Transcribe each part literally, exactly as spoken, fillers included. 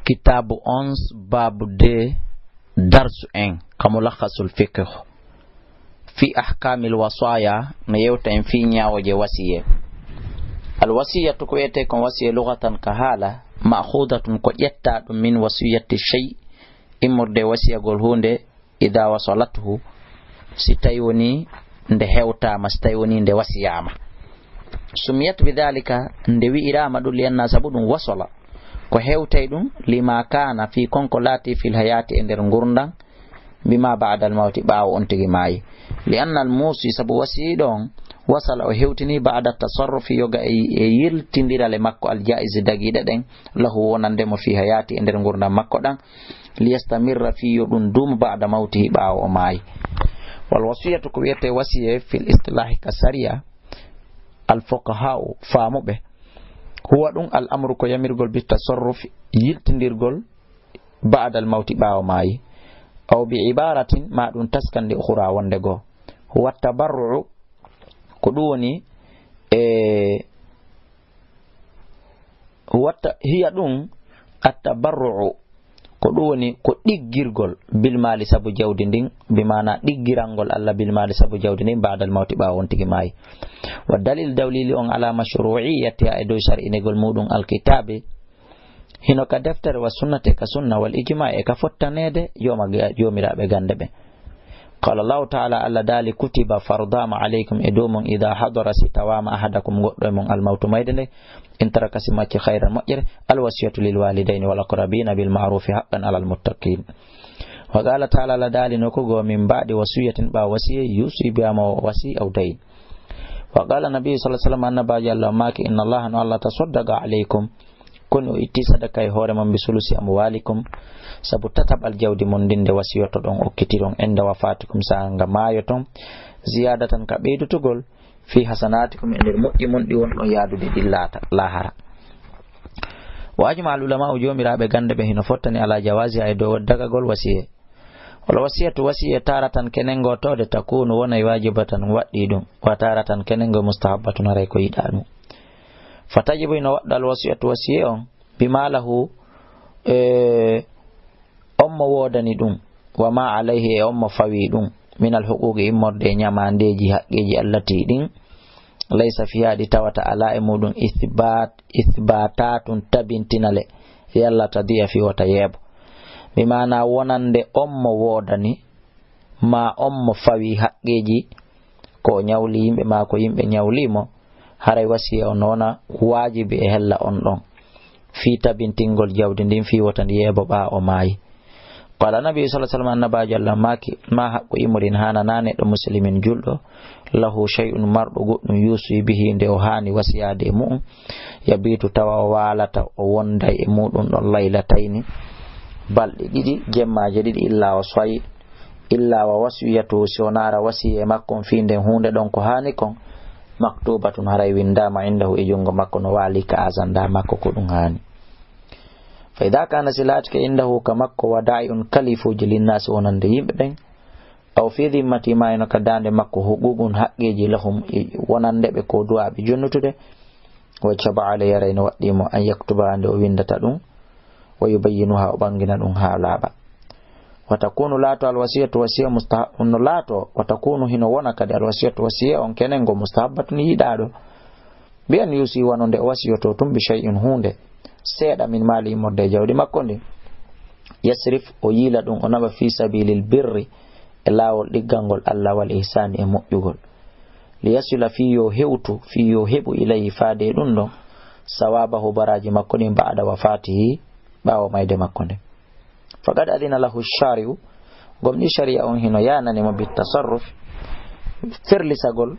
kitaabu onze, baabu deux, darsu un, ka Mulakhasul Fiqh. Fi ahkaamil wasaaya, no yewta en fii ñaawooje wasiyee. Al wasiyatu ko wiyetee kon wasiyee lugatan ka haala, ma'khudatun ko ƴettaa ɗum min wasiyati shay, immorde wasiyagol huunde, ida wasalathu, si tawi woni nde hewtaama, si tawi woni nde wasiyaama. Sumiyat bi dhalika, nde wi'iraama ɗum, li anna sabu ɗum wasala, ko hewtay ɗum, lima kana fi konko laati fil hayati e nder ngurndan, bima ba'dal mawti ɓaawo on tigi maayi. Li anna al musi sabu wasiyiɗo on, wasala o hewtini ba'da tasarrufi yoga e, e yiltindiral e makko al jaizi dagiɗe ɗen, lahu wonande mo fi hayati e nder ngurndan makko ɗan, liyastamirra fii yo ɗum duumu ba'da mawtihi ɓaawo o maayi. Wal wasiyatu ko wiyetee wasiyee fil istilahi ka sariya, al fuqaha'u faamuɓe, huwa ɗum al amru ko yamirgol bi tasarruf yiltindirgol ba'dal mawti ɓaawo maayi, aw bi ibaratin ma ɗum taskande ukhra wonde goo, huwa tabarru'u ko ɗum woni e watta hiya ɗum attabarru'u, ko ɗum woni ko ɗiggirgol bil maali sabu jawdi ndin, bi maana ɗiggirangol Allah bil maali sabu jawdi ndin ba'dal mawti ɓaawo on tigi maayi. Wa dalil dawlili on ala mashru'iyyatiha e dow shar'inigol muɗum alkitabi hino ka deftere wa sunnate ka sunna wal ijma e ka fottaneede yoma joomiraaɓe gannde ɓen. Qala Allahu ta'ala, Allah daali, kutiba fardaama alaykum e dow mon ida hadara si tawaama ahadakum goɗɗo e mon almawtu mayde nde, in taraka si macci khayran moƴƴere, alwasiyatu lil walidayni wal aqrabina bil ma'rufi haqqan alal muttaqin. Wa qala ta'ala, Allah daali no ko goo min ba'di wasiyatin ɓaawo wasiye yusi biha mo wasi aw dayn. Wa qala nabi sallallahu alaihi wasallam, annabaajo Allah maaki, inna Allah no Allah tasaddaqa alaykum, koni o itti sadaka e hoore mon bi sulusi amwalikum, sabu tataɓal jawdi mon ndin nde wasiyotoɗon okkitiron inda wafatikum saanga maayoton, ziyadatan ka ɓeydutugol fi hasanatikum e nder moƴƴi mon ɗi wonɗon yaadude ɗin laata lahara. Wa ajma al ulama o joomiraaɓe gannde ɓe hino fottani ala jawasiha e dow dagagol wasiye. Wal wasiyatu wasiye taratan kenen goo tawde takunu wonay wajibatan waɗɗii ɗum, wa taratan kenen goo mustahabbatun haray ko yiɗaa ɗum. Fa tajibu hino waɗɗa al wasiyatu wasiye on bima lahu e on mo woodani ɗum, wa ma alayhi e on mo fawi ɗum, min al huquqi immorde e ñamaandeeji haqqeeji allati ɗin, laysa fiha ɗi tawata ala e muɗum ithbat, ithbatatun tabintinale, yalla tadiya fi wota yeebo. Bi maana wonande on mo woodani, ma on mo fawi haqqeeji, ko o ñawli yimɓe ma ko yimɓe ñawli mo, haray wasiya on wona waajibi e hella on ɗon. Fii tabintingol jawdi ndin fii wota ndi yeebo ɓaa o maayi. Qala nabi sallallahu alaihi wasallam, annabaajo Allah maaki, ma haqqu imrin hana na neɗɗo muslimin julɗo, lahu shay'un marɗo goɗɗum yusi bihi nde o haani wasiyaade e mu'um, yabitu tawa o waalata o wonday e muɗum ɗon laylatayni, balɗe ɗiɗi, jemmaaje ɗiɗi, illa o soyi, illa wa wasiyatu si o naara wasiye makko on fii nden huunde ɗon ko haani kon, maktubatun haray windaama indahu e junngo makko no waali ka azanda makko ko ɗum haani. Fa ida kana si laatike indahu ka makko wada'iun kalifuuji linnaasi wonande yimɓe ɓen, aw fi dhimmati ma ino ka daande makko huququn haqqeeji lahum wonande ɓe ko du'aaɓe jonnutude, wajaba alayhi haray no waɗɗii mo an yaktuba nde o windata ɗum, wa yubayyinuha o ɓangina ɗum haa laaɓa. Wa takunu laato alwasiyatu wasiya mustahabun no laato, wa takunu hino wona kadi alwasiyatu wasiya on kenen go mustahabbatun yiɗaaɗo. Bi an yusi wano nde o wasiyoto tun bi shay'in huunde seeɗa min maali immorde e jawdi makko ndin. Yasrif o yiila ɗum o naɓa fi sabilil birri e laawol ɗiggal ngol Allah wal ihsani e moƴƴugol. Li yasila fii yo hewtu fii yo heɓu ilayhi faade e ɗum ɗon sawabahu baraaji makko ɗin ba'da wafatihi ɓaawo mayde makko nden. Faqad adina lahu shari'u, gomɗi shari'a on hino yaanani mo bi tasarruf, ferlisagol,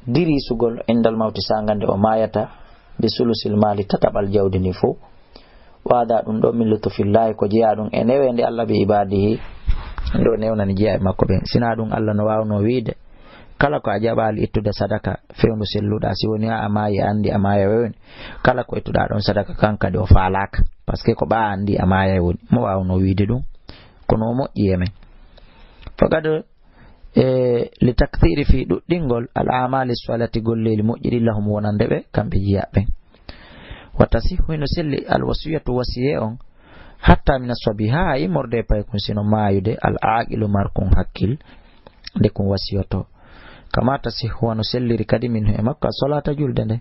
dirisugol indal mawti saanga nde o maayata, bi sulusil maali tataɓal jawdi ndi fow. Waada ɗum ɗo min lutufillaahi ko jeyaa ɗum e neweende Allah bi ibaadihi, ɗum ɗo newnani jeyaa e makko ɓen. Sinaa ɗum Allah no waawno wiide, kala ko a jaɓaali ittude sadaka, fewndu selluɗaa, si woni a, a maayi, a anndi a maaya woni, kala ko ittuɗaa ɗon sadaka kan kadi o faalaaka, parce que ko ɓaa anndi a maaya woni. Mo waawno wiide ɗum? Kono o moƴƴi e men. Faqad e li takthiri fii ɗuɗɗingol al amali salati golleeli moƴƴi ɗi lahum wonande ɓe kamɓe jiyaɓe ɓen. Wa tasihhu hino selli al wasiyatu wasiye on Hatta min assabi, haa immorde e paykun, sino maayude, al aaqilu, markun hakkil, nde kun wasiyoto. Kama tasihhu, wano selliri kadi, minhu, e makko, as-salaata, julde nde.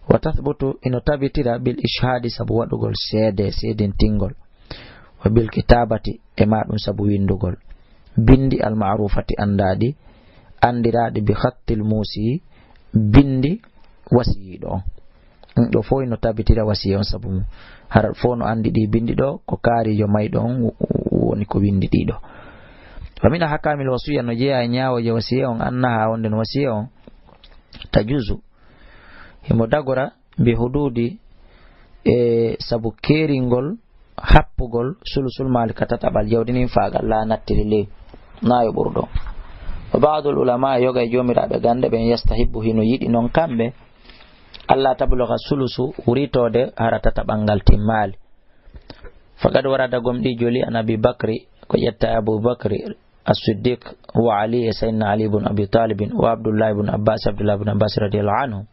Wa tathbutu, ino tabitira, bil ishhaadi, sabu waɗugol seede, seedintingol. Wa bil kitaabati, e maa ɗum sabu winndugol. Binndi al ma'ruufati, anndaaɗi, anndiraaɗi, bi khattil muusi, binndi wasiyiiɗo on. Ɗum ɗo fof ino tabitira wasiya on sabu mum. Hara fof no anndi ɗi binndi ɗo, ko kaarijo mayɗo on wo-, woni ko winndi ɗi ɗo. Wa min ahkaamil wasiya, no jeyaa e ñaawooje wasiya on, annaha, wonde no wasiya on, tajuuzu, himo dagora, bi huduudi, e sabu keeringol, happugol, sulusul maali, ka tataɓal jawdi ndin, faagal laa nattiri ley, naa yo ɓurɗo. Wa ba'dul ulamaa, yoga e joomiraaɓe gannde ɓen, yastahibbu, hino yiɗi non kamɓe, alla tabluga sulusu, wuritoode hara tataɓal ngal timmaali. Faqad warada, gomɗii joli, an Abi Bakri, ko ƴetta e Abu Bakri, As-Siddiq, wa Ali, e Sayyidina Ali ibn Abi Talib, wa Abdullah ibn Abbas, Abdullah ibn Abbas radiyallahu anhu.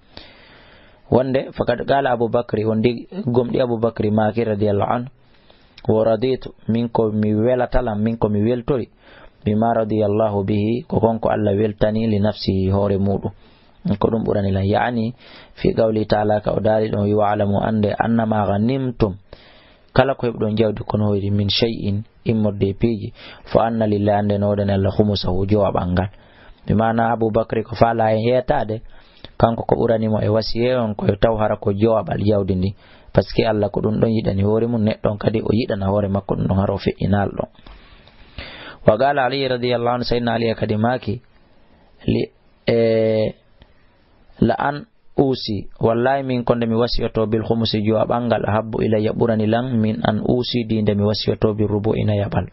Wonde, faqad qala Abu Bakri, wonde gomɗii Abu Bakri maaki radiyallahu anhu, wa raditu, min ko mi welatalam, min ko mi weltori, bima radiyallahu bihi, ko kon ko Alla weltani li nafsihi, hoore muɗum. Ko ɗum ɓurani lan. Ya'ani, fi qawli ta'ala, ka o daali ɗon, wi, wa'lamu, annde, annama ghanimtum, kala ko heɓuɗon jawdi kono hoyri, min shay'in, immorde e piiji, fa anna lillahi, annde no woodani Alla, khumusahu, jowaɓal ngal. Bi maana Abu Bakri ko faala en yeetaade, kanko ko ɓurani mo e wasiye on ko yo taw hara ko jowaɓal jawdi ndi. Parce que Alla ko ɗum ɗon yiɗani hoore mum, neɗɗo on kadi o yiɗana hoore makko ɗum ɗon hara o feƴƴinaal ɗon. Wa qala Ali radiyallahu anhu, Sayyidina Ali kadi maaki, li, e, la an usi, wallahi min ko nde mi wasiyoto bil khumusi jowaɓal ngal, ahabbu ilayya ɓurani lan, min an usi di nde mi wasiyoto bil rubu'i nayaɓal.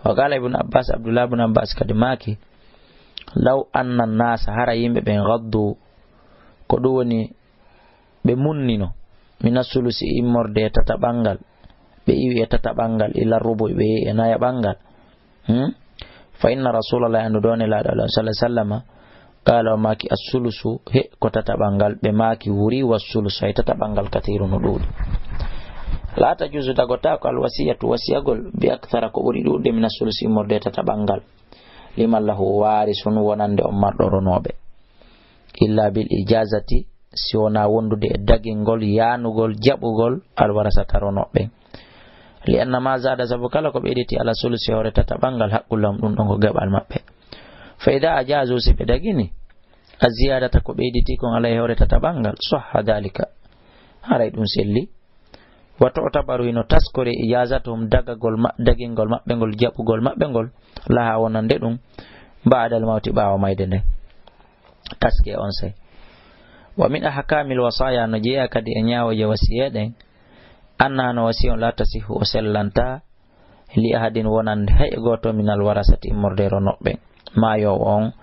Wa qala Ibn Abbas, Abdullah ibn Abbas kadi maaki, law anna nasa, hara yimɓe ɓen gaddu, ko ɗum woni ɓe munnino, mina sulusi immorde e tataɓal ngal, ɓe iwi e tataɓal ngal, ila rubu'i ɓe yehi e nayaɓal ngal. Hmm? Fa inna Rasulallah, anndu ɗo Nelaaɗo Allah sallallahu alaihi wasallama, qala, o maaki, as-sulusu, he ko tataɓal ngal, ɓe maaki wuri wa sulus, hay tataɓal ngal katiru no ɗuuɗi. La tajuzu, dagotaako, al wasiyatu, wasiyagol, bi akthara, ko ɓuri ɗuuɗde, mina sulusi immorde e tataɓal ngal. Liman lahu warisun, wonande on marɗo ronooɓe. Illa bil ijazati, si wonaa wondude e dagingol, yaanugol, jaɓugol alwarasata ronooɓe. Li anna ma zada, sabu kala ko ɓeyditi ala sulusi hoore tataɓal ngal, haqqul lahum, ɗum ɗon ko geɓal maɓɓe. Fa ida ajazu, si ɓe dagini, a ziyadata, ko ɓeyditi kon alay hoore tataɓal ngal, sahha dalika, haray ɗum selli. Wa tu'tabaru, hino taskore, ijazatuhum, dagagol ma-, dagingol maɓɓe ngol, jaɓugol maɓɓe ngol, laha, wonande ɗum, ba'dal mawti, ɓaawo mayde nden. Taske on sey. Wa min ahkamil wasaya, no jeeya kadi e ñaawooje wasiyee ɗen, annaha, no wasiya on, la tasihhu, o sellanta, li ahadin, wonande hay e gooto, minal warasati, immorde e ronooɓe. Maayoowo on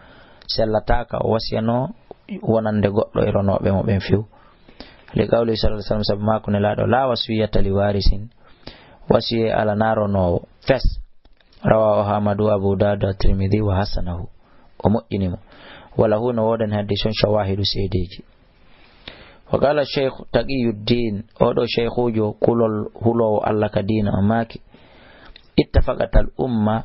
sellataaka o wasiyano wonande goɗɗo e ronooɓe mo ɓen few. Li qawli sallallahu alaihi wasallam, sabu maaku Nelaaɗo, la wasiyata li warisin, wasiyee alaa ronoowo. Fes. Rawahu Ahmadu wa Abu Dawud wa Tirmidhi wa hasanahu. O moƴƴini mo. Wa lahu, no woodani hadiis on shawahidu, seedeeji. Wa qala Sheikh Taqiyuddin, oɗo sheikhujo kulol huloowo Allah ka diina, o maaki, ittafaqatal umma,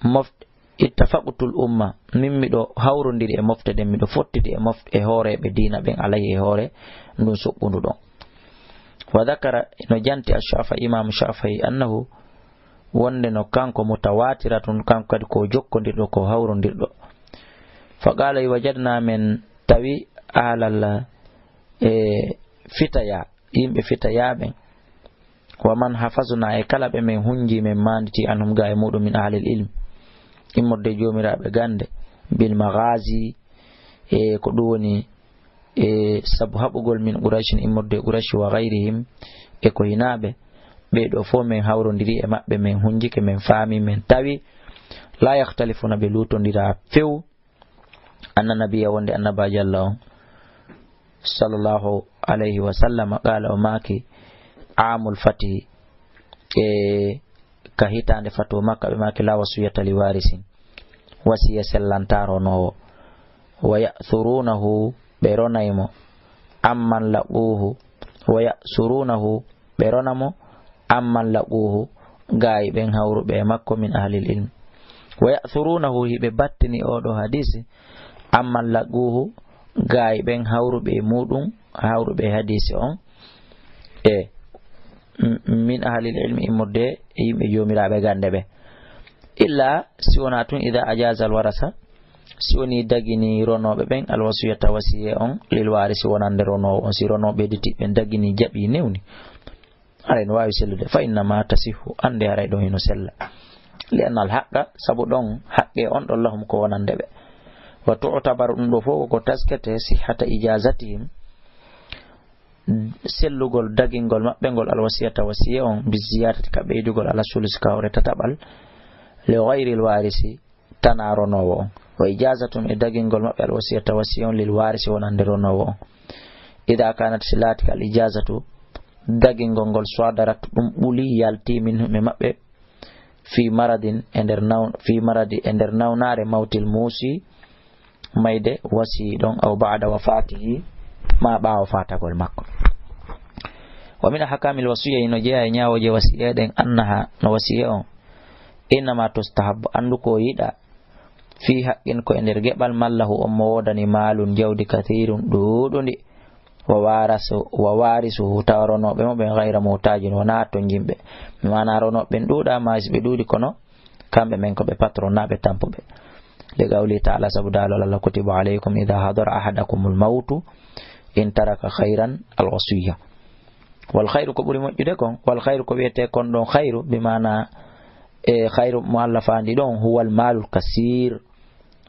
mof-, ittafaqtul umma, min miɗo hawrondiri e mofte ɗen, miɗo fottidi e mof-, e hooreeɓe diina ɓen, alayhi, e hoore ndun suɓɓundu ɗon. Wa dhakara, no janti Ash-Shafi'i, Imam Shafi'i, annahu, wonde no kanko mutawatiratun, kanko kadi ko jokkondirɗo, ko hawrondirɗo. Fa qala, wajadna, men tawi ahlal, e, fitaya, yimɓe fitaya ɓen. Wa man hafazna, e kala ɓe men hunji, men manditi, anhum, ga e muɗum, min ahlil ilm, immorde joomiraaɓe gande, bil maghazi, e ko ɗum woni, e sabu haɓugol, min Qurayshin, immorde e Quraysh, wa ghayrihim, e ko hinaaɓe, ɓe ɗo fof men hawrondiri e maɓɓe, men hunjike, men faami, men tawi, la yakhtalifuna, ɓe luutondira few, anna nabiyya, wonde annabaajo Allah on, sallallahu alayhi wa sallam, qala, o maaki, amul fati, e ka hitaande fatu Makka, ɓe maaki, la wasiyata li warisin, wasiya sellanta ronoowo. Wa ya'thurunahu, ɓe ronay mo, amman laquhu, wa ya'thurunahu, ɓe rona mo, amman laquuhu, gaayi ɓen hawruɓe e makko, min ahlil ilmi. Wa ya'thuruunahu, hiɓe battini oo ɗoo hadiisi, amman laquuhu, gaayi ɓen hawruɓe e muuɗum, hawruɓe e hadiisi on, e m-, min ahlil ilmi, immorde e yimɓe joomiraaɓe gannde ɓe. Illa si wonaa tun, idaa ajaaza al warasa, si wonii dagini ronooɓe ɓen, al wasiyata, wasiyee on, lil waarisi, wonande ronoowo on. Si ronooɓe ɓeyditi ɓen dagini, jaɓi, newni, haray no waawi sellude, fa innama tasihhu, annde haray ɗon hino sella. Li anna al haqqa, sabu ɗon haqqe on ɗon lahum ko wonande ɓe. Wa tu'tabaru, ɗum ɗoo fof ko taskete sihhata ijaazatihim, sellugol dagingol maɓɓe ngol al wasiyata, wasiyee on, bi ziyaadati, ka ɓeydugol, ala sulusi, ka hoore tataɓal, li ghayril waarisi, tanaa ronoowo on. Wa ijaazatum, e dagingol maɓɓe al wasiyata, wasiyee on, lil waarisi, wonande ronoowo on. Idaa kaanat, si laatike al ijaazatu, dagingol ngol, sadarat, ɗum ɓuli, yalti, minhum, e maɓɓe, fii maradin, e nder naw-, fii maradi, e nder nawnaare, mawtil muusi, mayde wasiyii ɗon, aw ba'da wafaatihi, maa ɓaawo faatagol makko. Wa min ahkaamil wasiyya, hino jeyaa e ñaawooje wasiyee ɗen, annaha, no wasiyee on, innama tustahabbu, anndu ko yiɗaa, fii haqqin, ko e nder geɓal, mallahu, on mo woodani, maalun, jawdi, kasiirun, ɗuuɗundi, wa waarasu, wa waarisuhu, tawa ronooɓe mo ɓen, gayra muhtaajin, wonaa tonjinɓe. Maanaa ronooɓe ɓen ɗuuɗaa, maa si ɓe ɗuuɗi, kono kamɓe men ko ɓe patron, naa ɓe tampuɓe. Li qawlihi ta'ala, sabu daalol Allah, kutiba alaykum idha hadara ahadakumul mawtu in taraka khayran al wasiyya. Wal khayru, ko ɓuri moƴƴude kon, wal khayru, ko wiyetee kon ɗon khayru, bi maana, e khayru mo Allah faandi ɗon, huwal maalul kasiir,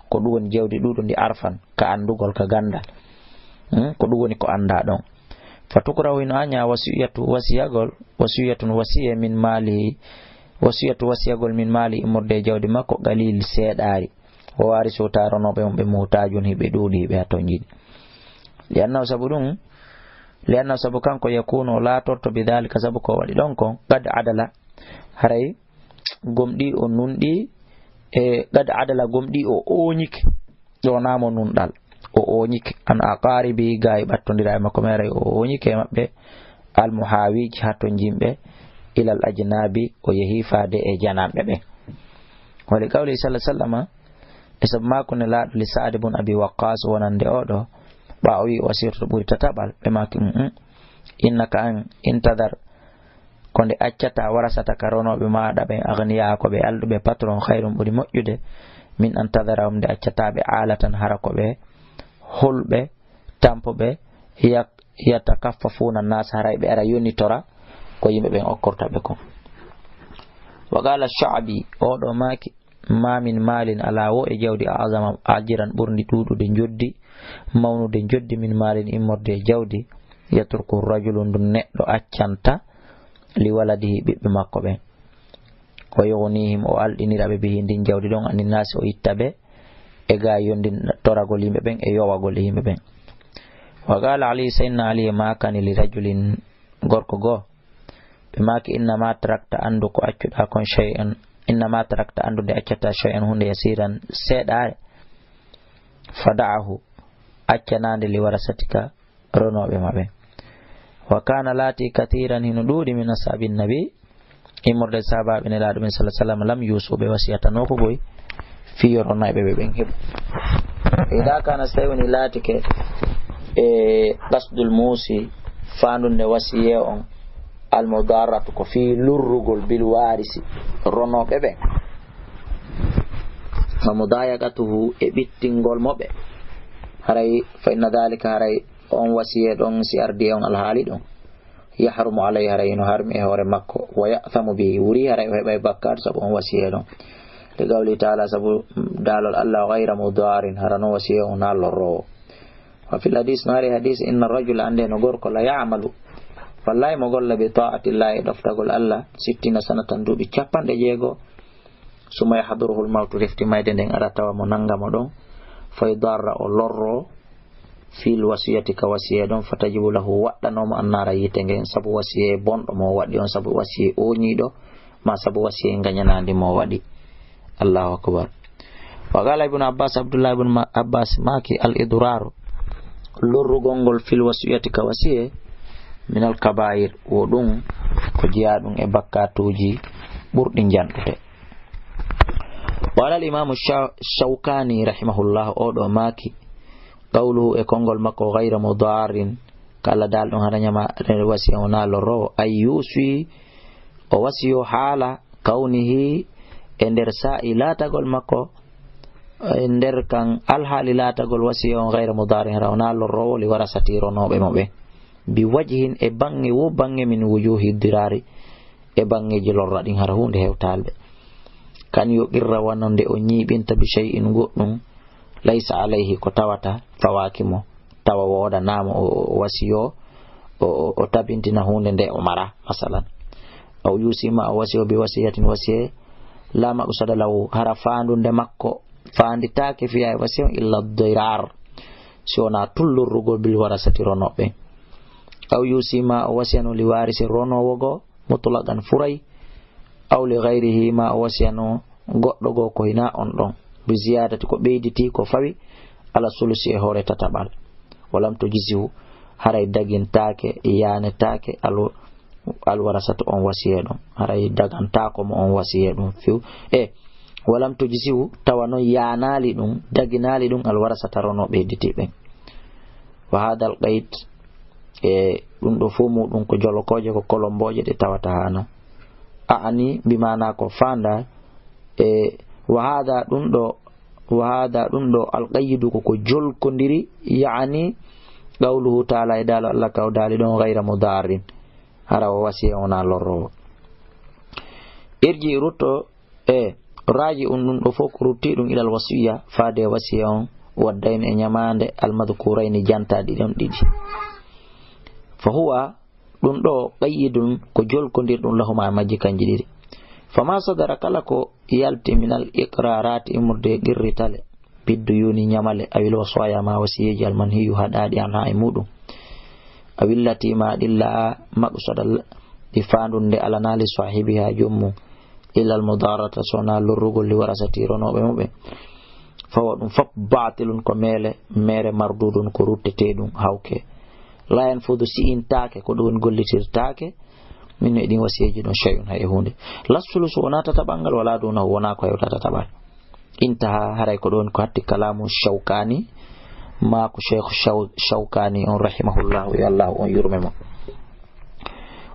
ko ɗum woni jawdi ɗuuɗundi, arfan, ka anndugol, ka ganndal. Hmm? Ko ɗum woni ko anndaa ɗon. Fa tukrahu, hino añaa, wasiyatu, wasiyagol, wasiyatun, wasiyee, min maalihi, wasiyatu, wasiyagol, min maalihi, immorde e jawdi makko, qaliil, seeɗaari. Wa waarisuhu, tawa ronooɓe mum ɓe, muhtaajun, hiɓe ɗuuɗi, hiɓe a tonjini. Li annahu, sabu ɗum, li annahu, sabu kanko, yakunu, o laatorto, bi daalika, sabu ko waɗi ɗon kon, qad adala, haray gomɗii o nunɗii, e qad adala, gomɗii o ooñike, ɗo naa mo nunɗal, o ooñike, an aqaaribi, gaayi ɓattondiraa e makko, meeray o ooñike e maɓɓe, al muhaawiij, haa tonjinɓe, ilal ajnaabi, o yehi faade e jananɓe ɓen. Wa li qawlihi sallallahu alayhi wa sallama, e sabu maaku Nelaaɗo, li Sa'd ibn Abi Waqqas, wonande oo ɗoo, ɓaa o wi'i, o sirto ɓuri tataɓal, ɓe maaki, "Mm, mm. Innaka an, intadar, ko nde accataa, warasataka, ronooɓe maaɗa ɓen, agniyaa, ko ɓe alɗuɓe, patron, khayrun, ɓuri moƴƴude, min an tadarahum, nde accataa ɓe, aalatan, hara ko ɓe hulɓe, tampuɓe, yak-, yatakaffafuuna naas, haray ɓe ara yonitora ko yimɓe ɓen okkorta ɓe kon." Wa qaala Sha'bi, oo ɗoo maaki, "Ma min maalin, alaa woo e jawdi, a'zama, ajran, ɓurndi ɗuuɗude njoddi, mawnude njoddi, min maalin, immorde e jawdi, yatruku rajulu, ndu neɗɗo accanta, li waladihi, ɓiɓɓe makko ɓen. Wa yughnihim, o alɗinira ɓe, bihi, ndin jawdi ɗon, ani naasi, o itta ɓe e gaa yondin toragol yimɓe ɓen e yowagol e yimɓe ɓen." Wa qaala Ali, Sayyidina Ali maakani, li rajulin, gorko goo, ɓe maaki, "Innama tarakta, anndu ko accuɗaa kon, shay'an, innama tarakta, anndu nde accataa, shay'an, huunde, yasiran, seeɗaare, fada'ahu, accanaande, li warasatika, ronooɓe ma ɓen." Wa kaana, laati, katiiran, hino ɗuuɗi, min ashaabi nabi, immorde sahaabaaɓe Nelaaɗo ɓen, sallallahu alayhi wa sallam, lam yuusu, ɓe wasiyatanoo ko boy, fii yo ronayɓe ɓe ɓen heɓu. Idaa kaana, so tawi woni laatike, e qasdul muusi, faandunde wasiyee on, al mudaaratu, ko fii lurrugol, bil waarisi, ronooɓe ɓen, wa mudaayaqatuhu, e ɓittingol mo ɓe, haray, fa inna daalika, haray on wasiyee ɗon, si ardii e on alhaali ɗon, yahrumu alayhi, haray hino harmi e hoore makko, wa ya'thamu bihi, wurii, haray o heɓay bakkaatu sabu on wasiyee ɗon. Li qawlihi ta'ala, sabu daalol Allah, ghayra mudaarin, hara non wasiyee on naa lorroowo. Wa fil hadiis, no ari hadiis, inna rajula, annde no gorko, la ya'malu, wallaahi mo golla, bi taa'atillahi, e ɗoftagol Allah, sittina sanatan, duuɓi cappanɗe jeego, summa yahduruhul mawtu, refti mayde nden ara tawa mo nanga mo ɗon, fa yudarra, o lorro, fil wasiyati, ka wasiyee ɗon, fa tajibu lahu, waɗɗanoo mo annaara, yiite ngen, sabu wasiyee bonɗo mo o waɗi on, sabu wasiyee ooñiiɗo, maa sabu wasiyee ngañanaandi mo o waɗi. Allahu akbar. Wa qaala Ibnu Abbaas, Abdullah ibn Ma-, Abbaas maaki, al idraaru, lorrugol ngol, fil wasiyati, ka wasiyee, minal kabaa'ir, wo ɗum ko jeyaa ɗum e bakkaatuuji ɓurɗi njanɗude. Wa alal imaamu Sha-, Shawkaani rahimahullah, oo ɗoo maaki, qawluhu, e konngol makko, "Ghayra mudarrin," kala daal ɗum hara ñama, wasiya o naa lorroowo, ay yuusi, o wasiyo haala kawnihi, e nder saa'i laatagol makko, e nder kan alhaali laatagol wasiya on, "Ghayra mudarrin," hara o naa lorroowo, li warasati ronooɓe mo ɓen. Bi wajhin, e baŋŋe wo baŋŋe, min wujuhi diraari, e baŋŋeeji lorra ɗin, hara huunde hewtaali ɓe. Kan yuqirra, wano nde o ñiiɓinta, bi shay'in, goɗɗum, laysa alayhi, ko tawata fawaaki mo, tawa woodanaama o, o, o wasiyo, o, o, o tabintina huunde nde o mara, masalan. Aw yuusi, ma o wasiyo, bi wasiyatin, wasiye, la maqsada lahu, hara faandunde makko faanditaake fiya e wasiya on, illa dirar, si wonaa tullorrugol, bil warasati, ronooɓe. Aw yuusi, ma o wasiyano, li waarisi, ronoowo goo, mutlaqan, furay, aw li ghayrihi, ma o wasiyano goɗɗo goo ko hinaa on ɗon, bi ziyaadati, ko ɓeyditi, ko fawi, ala sulusi, e hoore tataɓal. Walam tujzihu, haray dagintaake, yaanetaake, al, al warasatu, on wasiyee ɗum, haray dagantaako mo on wasiyee ɗum few. E, walam tujzihu, tawa non yaanaali ɗum, daginaali ɗum, al warasata, ronooɓe hedditiiɓe. Wa haadal qayd, e ɗum ɗo fof muɗum ko jolokooje, ko kolombooje ɗe tawata haana. Aani, bi maana ko faanda, e wa haada ɗum ɗo, wa haada ɗum ɗo, alqayyidu ko ko jolkondiri, yaani qawluhu taala, e daalo Allah kaw daali ɗon, "Ghayra mudarrin," hara o wasiya wona lorrowo. Irji rutto, e raaji un ɗum ɗo fof ko rutti ɗum ilal wasiya, faade wasiya on, waddayno e ñamaande, almadkurayni, janta ɗiɗon ɗiɗi. Fa huwa, ɗum ɗo qayyidun ko jolkondirɗum lahuma e majji kanji ɗiɗi. Fama sadara kala ko yalti minal iqrarati immorde e qirritale, biddu yuni ñamale, awil wasaya ma wasiyeji almanhiyu haɗaɗi an ha e muɗum. Awillati ma ɗilla maqsada ɗi fandunde alana li sahibiha jommum. Illal mudarata sona lorrugol li warasati ronoɓe muɓe. Fawa ɗum fop batilun ko meele, mere mardudun ko ruttete ɗum hawke. La yanfudu si intaake, ko ɗum gollitirtaake. Min e ɗin wasiyeji ɗon shay'un hay e hunde. La sulusu wona tataɓal ngal, wala dunahu wona ko hewta tataɓal. Intaha, haray ko ɗon ko hatti kalamu Shawkani, ma ko Sheikh Shaw-, Shawkani on rahimahullahu, yo Allah on yurme mo.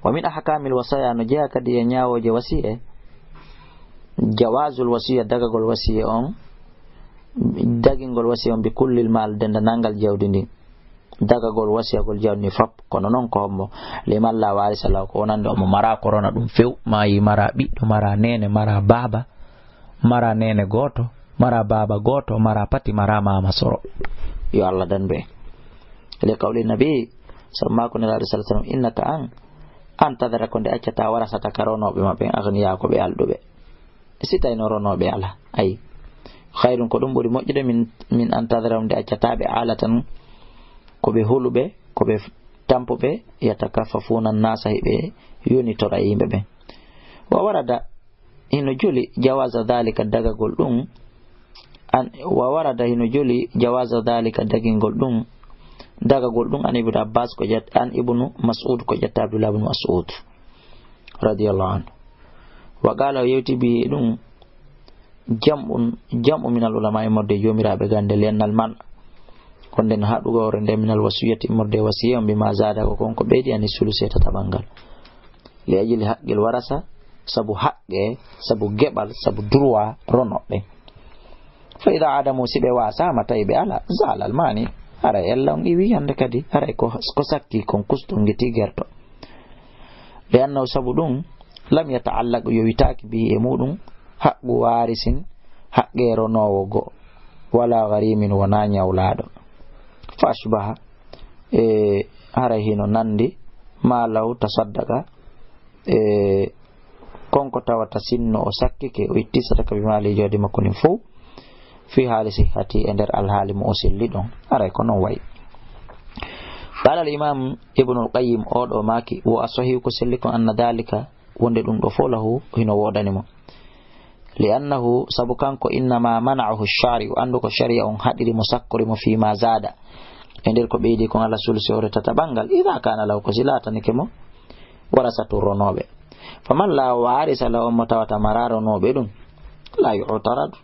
Wa min ahkamil wasaya, no jeeya kadi e ñaawooje wasiye, jawazul wasiya, dagagol wasiye on, dagingol wasiya on bi kullil mal, dendanangal jawdi ndin. Dagagol wasiyagol jawdi ndin fop, kono non ko hombo? Liman la warisa lahu, ko wonande omo mara korona ɗum few, maayi mara ɓiɗɗo, mara nene, mara baaba, mara nene gooto, mara baaba gooto, mara pati, mara mama soro. Yo Allah dan ɓe. Li qawli nabi, sabu maako Nelaaɗo sallallahu alaihi wasallam, "Innaka an, an tadara ko nde accata warasata ka ronooɓe maɓɓe, agniya ko ɓe alɗuɓe." Si tawino ronooɓe ala, ayi. Khayrun ko ɗum ɓuri moƴƴude min, min an tadara nde accata ɓe alatan ko ɓe huluɓe, ko ɓe tampuɓe, yatakaffafuna nasa hiɓe yonitora e yimɓe ɓen. Wa warada hino joli jawaza dhalika dagagol ɗum, an, wa warada hino joli jawaza dhalika dagingol ɗum, dagagol ɗum an Ibnu Abbas ko ƴet-, an Ibnu Mas'ud ko ƴetta Abdullah ibn Mas'ud radiyallahu anhu. Wa qala o yewti bi ɗum jam'un, jam'u minal ulama immorde jomiraɓe gande lennal man. Konden haɗugore nde minal wasiyati immorde wasiya on bi ma zada ko kon ko ɓeydi ani sulusi e tataɓal ngal. Li ajli haqqil warasa, sabu haqqe, sabu geɓal, sabu droit ronoɓe. Fa ida adamu, si ɓe wasama, tawi ɓe ala, zalal mani, haray ella on iwi hande kadi, haray ko, ko sakki kon kusto ngeti gerto. Li annahu, sabu ɗum, lam yataallaq, yowitaaki bihi e muɗum, haqqu warisin, haqqe ronowo go, wala gharimin, wona ñawlaɗo. Fa ashbaha, e haray hino nandi, ma law tasaddaqa, e kon ko tawata sinno o sakkike, o itti sadaka bi maali jawdi makko ndin fow, fi haali sihhati, e nder alhaali mo o selli ɗon, aray ko non wayi. Qala al imam Ibnul Qayyim, oɗo maaki, wo a sahihu ko selli kon, anna dhalika, wonde ɗum ɗo fow lahu hino woodani mo. Li annahu, sabu kanko, innama mana'ahu shari'u, andu ko sharia on haɗiri mo, sakkori mo, fi ma zada, e nder ko ɓeydi kon ala sulusi hore tataɓal ngal, ida kana lahu, ko si laatanike mo, Warasatu ronooɓe. Faman laa waarisa lahu, on mo tawata maraa ronooɓe ɗum, laa yu'taradu,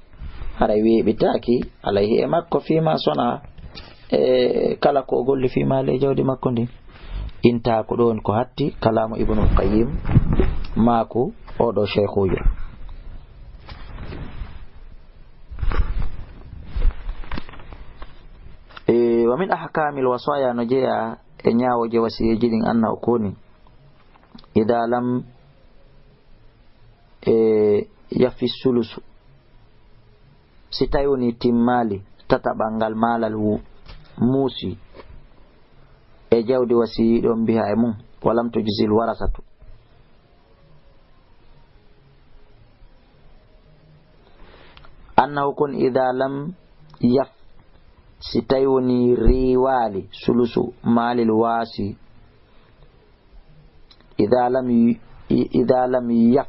haray weeɓitaaki alayhi e makko, fiima sona, e kala ko o golli, fiima ley jawdi makko ndin. Intaha, ko ɗon ko hatti kalaamu Ibnul Qayyim, maaku oɗo sheykhuujo. E, wa min ahkaamil wasaaya, no jeyaa e ñaawooje wasiyeeji ɗin, annahu ko woni, idaa lam, e, yafi sulusu, si tawi woni timmaali tataɓal ngal maalal wu-, muusi e jawdi wasiyiiɗo on biha e mum, walam tujzil warasatu. Annahu kon idaa lam yaf, si tawi woni riiwaali sulusu maalil waasi, idaa lam y-, i-, idaa lam yaf,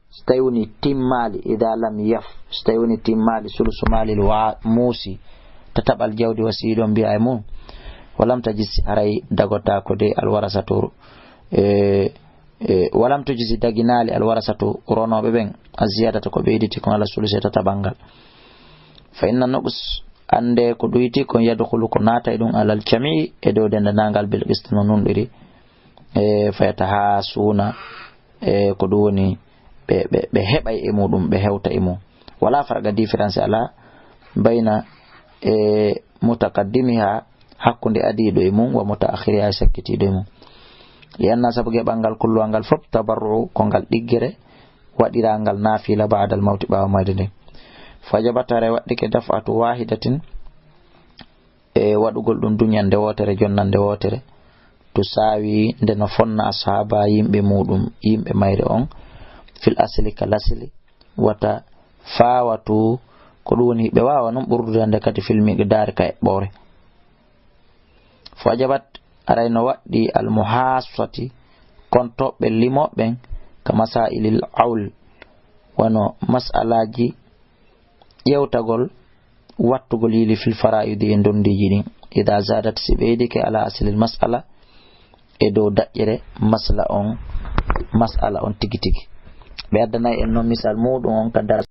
so tawi woni timmaali, idaa lam yaf, so tawi woni timmaali sulusu maalil wa-, muusi, tataɓal jawdi wasiyiiɗo on biha e mum, walam tajis, haray dagotaako de alwarasatu, e, e, walam tujzi, daginaali alwarasatu ronooɓe ɓen, a ziyadata ko ɓeyditi kon ala sulusi e tataɓal ngal. Fa inna nuqs, annde ko ɗuyti kon, yadkhulu, ko naata e ɗum, alal jamii, e dow denndanangal, bil qist, no nunɗiri. E, fayata haa suuna, e, ko ɗum woni ɓe, ɓe, ɓe heɓay e muɗum, ɓe hewta e mum. Wala farqa, différence ala, bayna, e, mutaqaddimiha, hakkunde adiiɗo e mum, wa mutaakhiriha, e sakkitiiɗo e mum. Li anna, sabu geɓal ngal, kulluha, ngal fof, tabarru'u, ko ngal ɗiggere, waɗirangal naafila, ba'dal mawti, ɓaawo mayde nden. Fajabat, haray waɗɗike, daf'atu wahidatin, e waɗugol ɗum duñannde wootere, jonnannde wootere, to saawi nde no fonna ashaaba yimɓe muɗum, yimɓe mayre on, fil asli, ka lasli, wata fawatu, ko ɗum woni ɓe waawa non ɓurdude kadi fil miqdaari ka eɓɓoore. Fajabat, aray no waɗɗi al muhassati, kon toɓɓe limoɓen, ka masailil awl, wano mas'alaaji ƴewtagol, wattugol yili fil faraidi e ndondiiji ɗin. Ida zadat, si ɓeydike ala aslil mas'ala, e dow daƴƴere masla on, mas'ala on tigi tigi. Ɓe addanay en non misal muɗum on ka darasi.